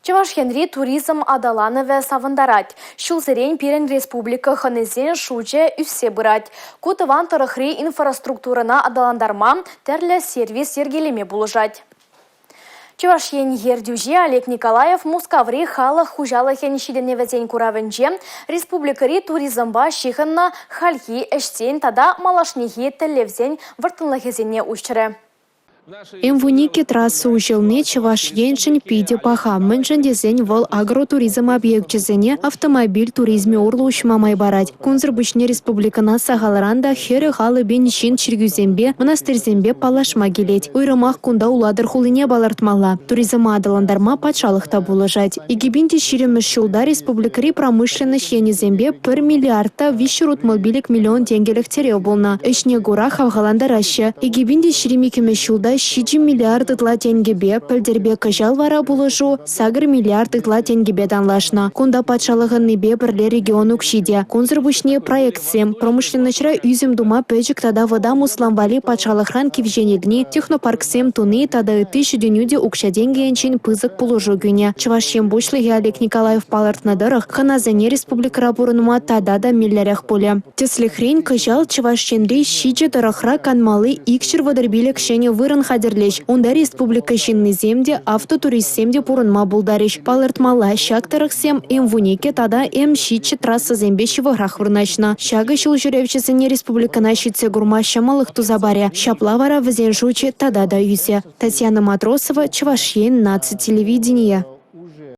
Чӑваш Енри туризм аталанӑвӗ савӑнтарать. Ҫулсерен пирӗн республика хӑнисен шучӗ ӳссе пырать. Ку тӑван тӑрӑхри инфраструктурӑна аталантарма, тӗрлӗ сервис йӗркелеме пулӑшать. Чӑваш Ен ертӳҫи Олег Николаев Мускаври халӑх хуҫалӑхӗн ҫитӗнӗвӗсен куравӗнче республикӑри туризмпа ҫыхӑннӑ хальхи ӗҫсен тата малашнехи тӗллевсен вӑрттӑнлӑхӗсене уҫрӗ. М-12 трасса уҫӑлни Чӑваш Еншӗн питӗ паха, мӗншӗн тесен вӑл агротуризм объекчӗсене автомобиль туризмӗ урлӑ уҫма май парать. Кунсӑр пуҫне республикӑна сахалран та 40-50 пин ҫын чиркӳсемпе, мӑнастирсемпе паллашма килет. Уйрӑмах кунта Улатӑр хулине палӑртмалла. Туризма аталантарма патшалӑх та пулӑшать. 2020-мӗш ҫулта республикӑри промышленноҫ енӗсемпе 1 миллиард та 365 миллион тенкӗлӗх тӗрев пулнӑ. Ӗҫне кура хавхалантараҫҫӗ. 2022-мӗш ҫулта 7 миллиард ытла тенкӗпе, пӗлтӗрпе кӑҫал вара пулӑшу 8 миллиард ытла тенкӗпе танлашнӑ. Кунта патшалӑхӑннипе пӗрле регион укҫи те. Кунсӑр пуҫне проектсем, промышленноҫра ӳсӗм тума пӗчӗк тата вӑтам услам валли патшалӑхран кивҫен илни, технопарксем туни тата ытти ҫитӗнӳ те укҫа-тенкӗ енчен пысӑк пулӑшу кӳнӗ. Чӑваш Ен Пуҫлӑхӗ Олег Николаев палӑртнӑ тӑрӑх, хӑнасене республикӑра пурӑнма тата та меллӗрех пулӗ. Тӗслӗхрен, кӑҫал Чӑваш Енри ҫичӗ тӑрӑхра канмалли 235 ҫӗнӗ вырӑн хатӗрлӗҫ. Унта республика ҫыннисем те, автотуристсем те пурӑнма пултарӗҫ. Палӑртмалла, ҫак тӑрӑхсем М-12 тата М-7 трассӑсемпе ҫывӑхрах вырнаҫнӑ. Ҫакӑ ҫул ҫӳревҫӗсене республикӑна ҫитсе курма ҫӑмӑллӑх туса парӗ. Ҫапла вара вӗсен шучӗ тата та ӳсӗ. Татьяна Матросова, Чӑваш Ен наци телевиденийӗ.